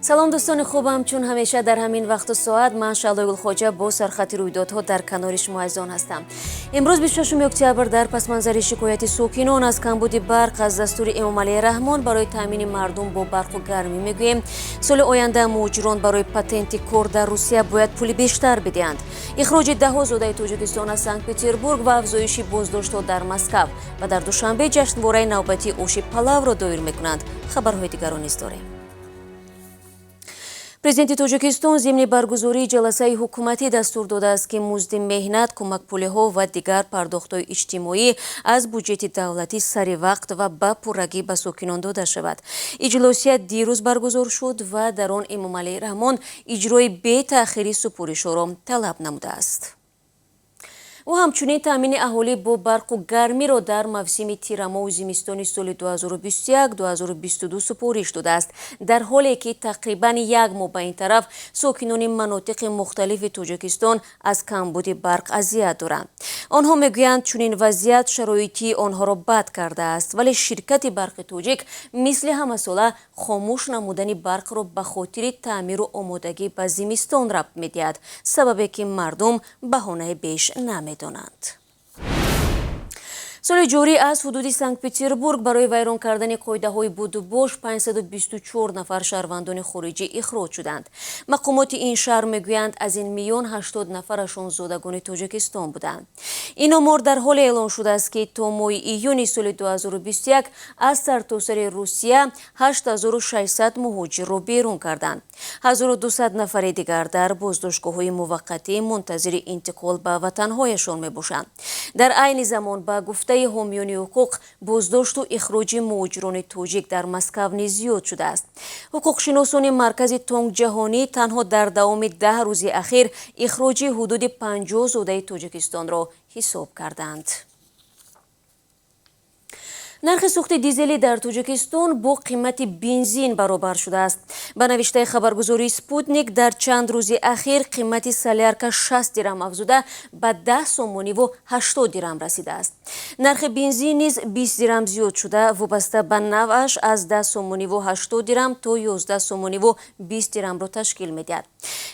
Салом, дӯстони хубам. Чун ҳамеша дар ҳамин вақту соат ман, Шаҳлои Гулхоҷа, бо сархати рӯйдодҳо дар канори шумо азизон ҳастам. Имрӯз, 26 октябр, дар пасманзари шикояти сокинон аз камбуди барқ, аз дастури Эмомалӣ Раҳмон барои таъмини мардум бо барқу гармӣ мегӯем. Соли оянда муҳоҷирон барои патенти кор дар Русия бояд пули бештар бидиҳанд. Ихроҷи даҳҳо зодаи Тоҷикистон аз Санкт Петербург ва афзоиши боздоштҳо дар Москав ва дар Душанбе ҷашнвораи навбатии оши палавро доир мекунанд. Хабарҳои дигарро низ дорем. Президенти Тоҷикистон зимни баргузории ҷаласаи ҳукуматӣ дастур додааст, ки музди меҳнат, кӯмакпулиҳо ва дигар пардохтҳои иҷтимоӣ аз буҷети давлатӣ сари вақт ва ба пуррагӣ ба сокинон дода шавад. Иҷлосия дирӯз баргузор шуд ва дар он Эмомалӣ Раҳмон иҷрои бетаъхири супоришҳоро талаб намудааст. Ӯ ҳамчунин таъмини аҳолӣ бо барқу гармиро дар мавсими тирамоҳу зимистони соли 2021-2022 супориш додааст, дар ҳоле ки тақрибан як моҳ ба ин тараф сокинони манотиқи мухталифи Тоҷикистон аз камбуди барқ азият доранд. Онҳо мегӯянд, чунин вазъият шароити онҳоро бад кардааст, вале ширкати Барқи Тоҷик мисли ҳамасола хомӯш намудани барқро ба хотири таъмиру омодагӣ ба зимистон рабт медиҳад, сабабе ки мардум баҳонаи беш намедонанд. Соли ҷорӣ аз ҳудуди Санкт Петербург барои вайрон кардани қоидаҳои будубош 524 нафар шаҳрвандони хориҷӣ ихроҷ шуданд. Мақомоти ин шаҳр мегӯянд, аз ин миён 80 нафарашон зодагони Тоҷикистон буданд. Ин омор дар ҳоле эълон шудааст, ки то моҳи июни соли 2021 аз сартосари Русия 8600 муҳоҷирро берун карданд. 1200 нафари дигар дар боздоштгоҳҳои муваққатӣ мунтазири интиқол ба ватанҳояшон мебошанд. Дар айни замон, ба гуфтаи ҳомиёни ҳуқуқ, боздошту ихроҷи муҳоҷирони тоҷик дар Москав низ зиёд шудааст. Ҳуқуқшиносони маркази Тонгҷаҳонӣ танҳо дар давоми 10 рӯзи ахир ихроҷи ҳудуди 50 зодаи Тоҷикистонро ҳисоб карданд. Нархи сӯхти дизелӣ дар Тоҷикистон бо қимати бензин баробар шудааст. Ба навиштаи хабаргузории Спутник, дар чанд рӯзи ахир қимати солярка 60 дирам афзуда, ба 10 сомониву 80 дирам расидааст. Нархи бензин низ 20 дирам зиёд шуда, вобаста ба навъаш аз 10 сомониву 80 дирам то 11 сомониву 20 дирамро ташкил медиҳад.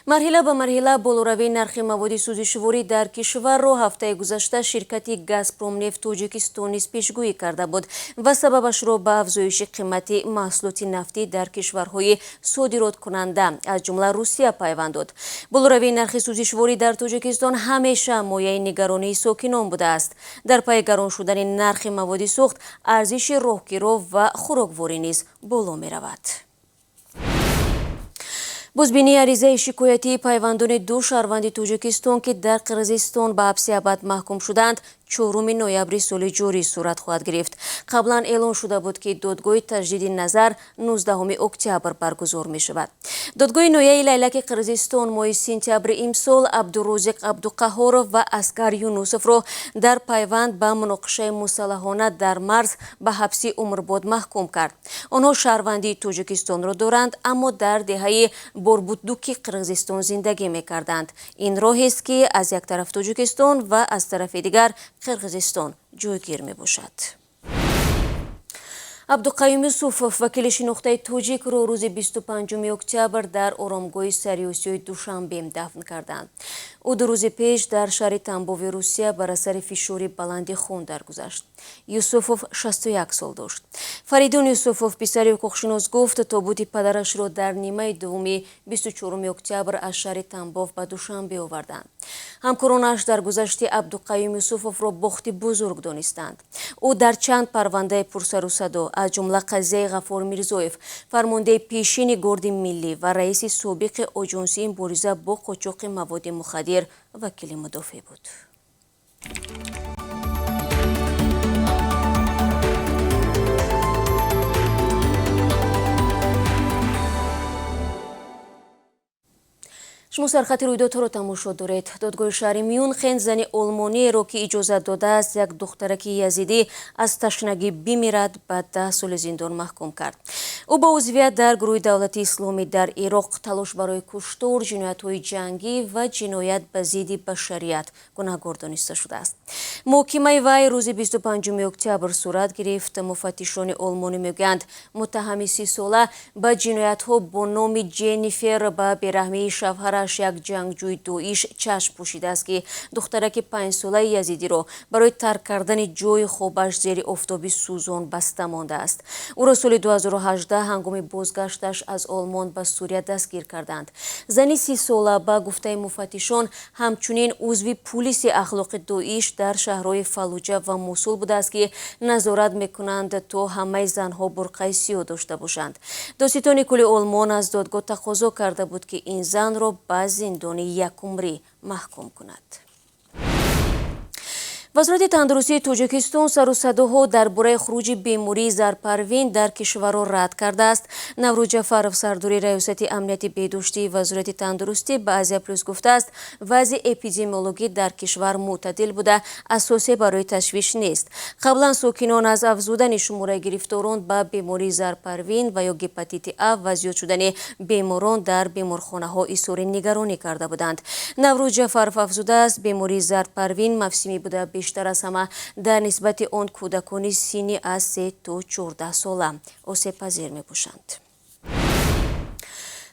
Марҳила ба марҳила болоравии нархи маводи сӯзишворӣ дар кишварро ҳафтаи гузашта ширкати Газпромнефт Тоҷикистон низ пешгӯӣ карда буд ва сабабашро ба афзоиши қимати маҳсулоти нафтӣ дар кишварҳои содироткунанда, аз ҷумла Русия, пайванд дод. Болоравии нархи сӯзишворӣ дар Тоҷикистон ҳамеша мояи нигаронии сокинон будааст. Дар пайи гарон шудани нархи маводи сӯхт арзиши роҳкиро ва хӯрокворӣ низ боло меравад. Бозбинии аризаи шикоятии пайвандони ду шаҳрванди Тоҷикистон, ки дар Қирғизистон ба ҳабси абад маҳкум шуданд, 4 ноябри соли ҷорӣ сурат хоҳад гирифт. Қаблан эълон шуда буд, ки додгоҳи таҷдиди назар 19 октябр баргузор мешавад. Додгоҳи ноҳияи Лайлаки Қирғизистон моҳи сентябри имсол Абдурозиқ Абдуқаҳоров ва Аскар Юнусовро дар пайванд ба муноқишаи мусаллаҳона дар марз ба ҳабси умрбод маҳкум кард. Онҳо шаҳрвандии Тоҷикистонро доранд, аммо дар деҳаи Борбутдуки Қирғизистон зиндагӣ мекарданд. Ин роҳест, ки аз як тараф Тоҷикистон ва аз тарафи дигар Қирғизистон ҷойгир мебошад. Абдуқаюм Юсуфов, вакили шинохтаи тоҷикро, рӯзи 25 октябр дар оромгоҳи Сариосиёи Душанбе дафн карданд. Ӯ 2 рӯзи пеш дар шаҳри Тамбови Русия бар асари фишори баланди хун даргузашт. Юсуфов 61 сол дошт. Фаридун Юсуфов, писари ҳуқуқшинос, гуфт, тобути падарашро дар нимаи дуввуми 24 октябр аз шаҳри Тамбов ба Душанбе оварданд. Ҳамкоронаш дар гузашти Абдуқаюм Юсуфовро бохти бузург донистанд. Ӯ дар чанд парвандаи пурсарусадо, аз ҷумла қазияи Ғафур Мирзоев, фармондеҳи пешини Горди миллӣ ва раиси собиқи оҷонсии мубориза бо қочоқи маводи мухаддир, вакили мудофеъ буд. Шумо Шумо сархати рӯйдодҳоро тамошо доред. Додгоҳи шаҳри Мюнхен зани олмониеро, ки иҷозат додааст як духтараки язидӣ аз ташнагӣ бимирад, ба 10 соли зиндон маҳкум кард. Ӯ ба узвият дар гурӯҳи Давлати Исломӣ дар Ироқ, талош барои куштор, ҷиноятҳои ҷангӣ ва ҷиноят ба зидди башарият гунаҳгор дониста шудааст. Муҳокимаи вай рӯзи 25 октябр сурат гирифт. Муфаттишони олмонӣ мегӯянд, муттаҳами 30-сола ба ҷиноятҳо бо номи Ҷеннифер ба бераҳмии шавҳараш, як ҷангҷӯи Доиш, чашм пӯшидааст, ки духтараки 5-солаи язидиро барои тарк кардани ҷои хобаш зери офтоби сӯзон баста мондааст. Ӯро соли 2018 ҳангоми бозгашташ аз Олмон ба Сурия дастгир карданд. Зани 30-сола, ба гуфтаи муфаттишон, ҳамчунин узви пулиси ахлоқи Доиш дар шаҳрҳои Фаллуҷа ва Мусул будааст, ки назорат мекунанд, то ҳамаи занҳо бурқаи сиёҳ дошта бошанд. Додситони кулли Олмон аз додгоҳ тақозо карда буд, ки ин занро ба зиндони якумрӣ маҳкум кунад. Вазорати тандурустии Тоҷикистон сару садоҳо дар бораи хуруҷи бемории зарпарвин дар кишварро рад кардааст. Наврӯз Ҷафаров, сардори Раёсати амнияти беҳдоштии Вазорати тандурустӣ, ба Азия Плюс гуфтааст, вазъи эпидемиологӣ дар кишвар мӯътадил буда, асосе барои ташвиш нест. Қаблан сокинон аз афзудани шумораи гирифторон ба бемории зарпарвин ва ё гепатити А ва зиёд шудани беморон дар беморхонаҳо изҳори нигаронӣ карда буданд. Наврӯз Ҷафаров афзудааст, бемории зардпарвин мавсимӣ буда, бештар аз ҳама дар нисбати он кӯдакони синни аз 3 то 14 сола осебпазир мебошанд.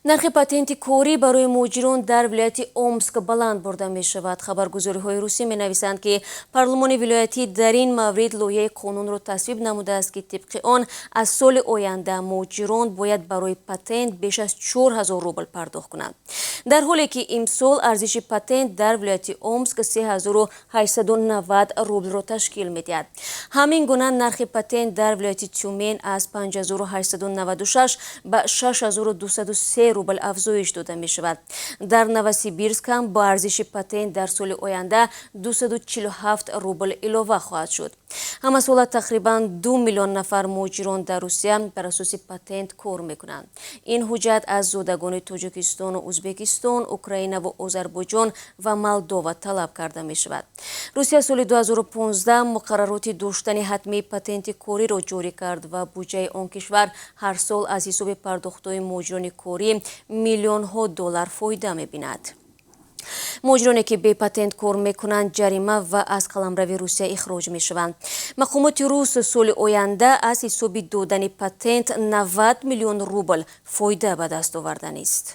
Нархи патенти корӣ барои муҳоҷирон дар вилояти Омск баланд бурда мешавад. Хабаргузориҳои русӣ менависанд, ки парлумони вилоятӣ дар ин маврид лоиҳаи қонунро тасвиб намудааст, ки тибқи он аз соли оянда муҳоҷирон бояд барои патент беш аз 4000 рубл пардохт кунанд, дар ҳоле ки имсол арзиши патент дар вилояти Омск 3890 рублро ташкил медиҳад. Ҳамин гуна нархи патент дар вилояти Тюмен аз 5896 ба 6203 рубл афзоиш дода мешавад. Дар Новосибирск ҳам бо арзиши патент дар соли оянда 247 рубл илова хоҳад шуд. Ҳамасола тақрибан 2 миллион нафар муҳоҷирон дар Русия бар асоси патент кор мекунанд. Ин ҳуҷҷат аз зодагони Тоҷикистону Ӯзбекистон, Украинаву Озарбойҷон ва Молдова талаб карда мешавад. Русия соли 2015 муқаррароти доштани ҳатмии патенти кориро ҷорӣ кард ва буҷаи он кишвар ҳар сол аз ҳисоби пардохтҳои муҳоҷирони корӣ миллионҳо доллар фоида мебинад. Муҳоҷироне, ки бепатент кор мекунанд, ҷарима ва аз қаламрави Русия ихроҷ мешаванд. Мақомоти рус соли оянда аз ҳисоби додани патент 90 миллион рубл фоида ба даст оварданист.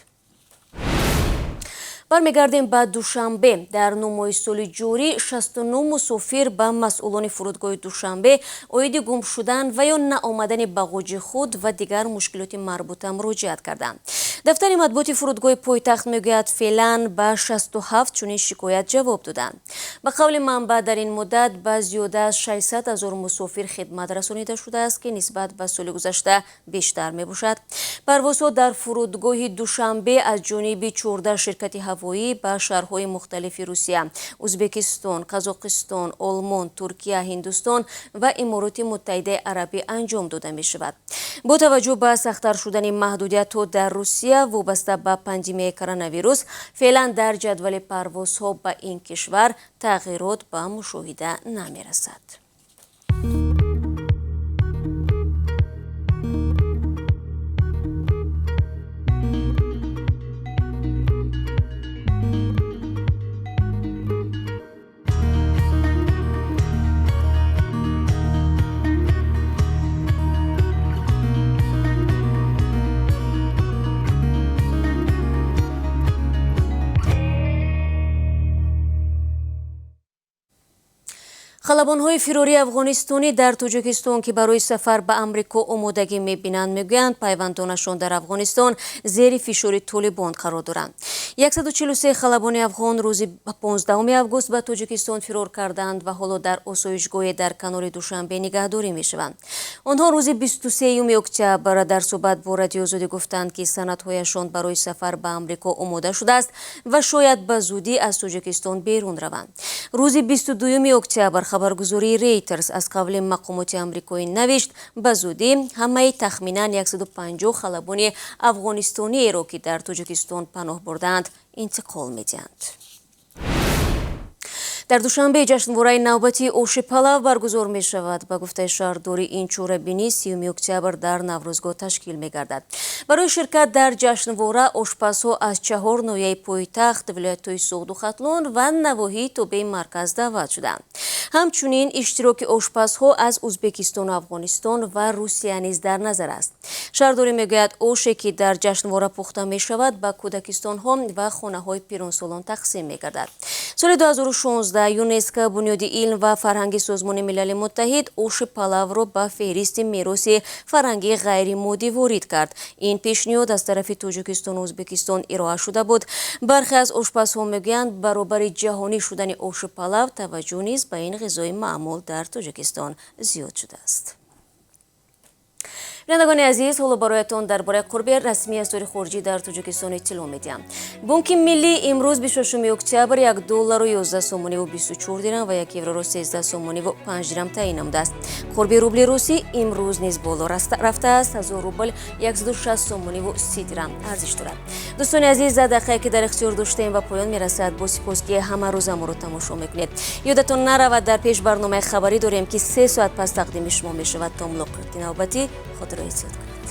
Бармегардем ба Душанбе. Дар 9 моҳи соли ҷорӣ 69 мусофир ба масъулони фурудгоҳи Душанбе оиди гум шудан ва ё наомадани бағоҷи худ ва дигар мушкилоти марбута муроҷиат карданд. Дафтари матбуоти фурудгоҳи пойтахт мегӯяд, феълан ба 67 чунин шикоят ҷавоб доданд. Ба қавли манбаъ, дар ин муддат ба зиёда аз 600 ҳазор мусофир хидмат расонида шудааст, ки нисбат ба соли гузашта бештар мебошад. Парвозҳо дар фурудгоҳи Душанбе аз ҷониби 14 ширкати ҳавоӣ ба шаҳрҳои мухталифи Русия, Ӯзбекистон, Қазоқистон, Олмон, Туркия, Ҳиндустон ва Имороти Муттаҳидаи Арабӣ анҷом дода мешавад. Бо таваҷҷӯҳ ба сахттар шудани маҳдудиятҳо дар Русия вобаста ба пандемияи коронавирус, феълан дар ҷадвали парвозҳо ба ин кишвар тағйирот ба мушоҳида намерасад. Халабонҳои фирории афғонистонӣ дар Тоҷикистон, ки барои сафар ба Амрико омодагӣ мебинанд, мегӯянд, пайвандонашон дар Афғонистон зери фишори Толибон қарор доранд. 143 халабони афғон рӯзи 15 август ба Тоҷикистон фирор карданд ва ҳоло дар осоишгоҳе дар канори Душанбе нигаҳдорӣ мешаванд. Онҳо рӯзи 23 октябр дар суҳбат бо Радиои Озодӣ гуфтанд, ки санадҳояшон барои сафар ба Амрико омода шудааст ва шояд ба зудӣ аз Тоҷикистон берун раванд. Рӯзи 22 октябр Хабаргузории Рейтерс аз қавли мақомоти амрикоӣ навишт, ба зудӣ ҳамаи тахминан 150 халабони афғонистониеро, ки дар Тоҷикистон паноҳ бурдаанд, интиқол медиҳанд. Дар Душанбе ҷашнвораи навбатии оши палав баргузор мешавад. Ба гуфтаи шаҳрдорӣ, ин чорабинӣ 30 октябр дар Наврӯзгоҳ ташкил мегардад. Барои ширкат дар ҷашнвора ошпазҳо аз чаҳор ноҳияи пойтахт, вилоятҳои Суғду Хатлон ва навоҳии тобеи марказ даъват шуданд. Ҳамчунин иштироки ошпазҳо аз Узбекистону Афғонистон ва Русия низ дар назар аст. Шаҳрдорӣ мегӯяд, оше, ки дар ҷашнвора пухта мешавад, ба кӯдакистонҳо ва хонаҳои пиронсолон тақсим мегардад. Соли 2016 ЮНЕСКО, Бунёди илм ва фарҳанги Созмони Милали Муттаҳид, оши палавро ба феҳристи мероси фарҳангии ғайримоддӣ ворид кард. Ин пешниҳод аз тарафи Тоҷикистону Ӯзбекистон ироа шуда буд. Бархе аз ошпазҳо мегӯянд, баробари ҷаҳонӣ шудани оши палав, таваҷҷӯҳ низ ба ин ғизои маъмул дар Тоҷикистон зиёд шудааст. Бинандагони азиз, ҳоло бароятон дар бораи қурби расмии асъори хориҷӣ дар Тоҷикистон иттилоъ медиҳам. Бонки Миллӣ имрӯз, 26 октябр, 1 доллару 11 сомониву 24 дирам ва 1 евроро 13 сомониву 5 дирам таъин намудааст. Қурби рубли русӣ имрӯз низ боло рафтааст, 1000 рубл 160 сомониву 30 дирам арзиш дорад. Дӯстони азиз, за дақиқае, ки дар ихтиёр доштем, ба поён мерасад. Бо сипос, ки ҳама рӯза моро тамошо мекунед. Ёдатон наравад, дар пеш барномаи хабарӣ дорем, ки 3 соат пас тақдими шумо мешавад. То мулоқоти навбатӣ худро эҳтиёт кунед.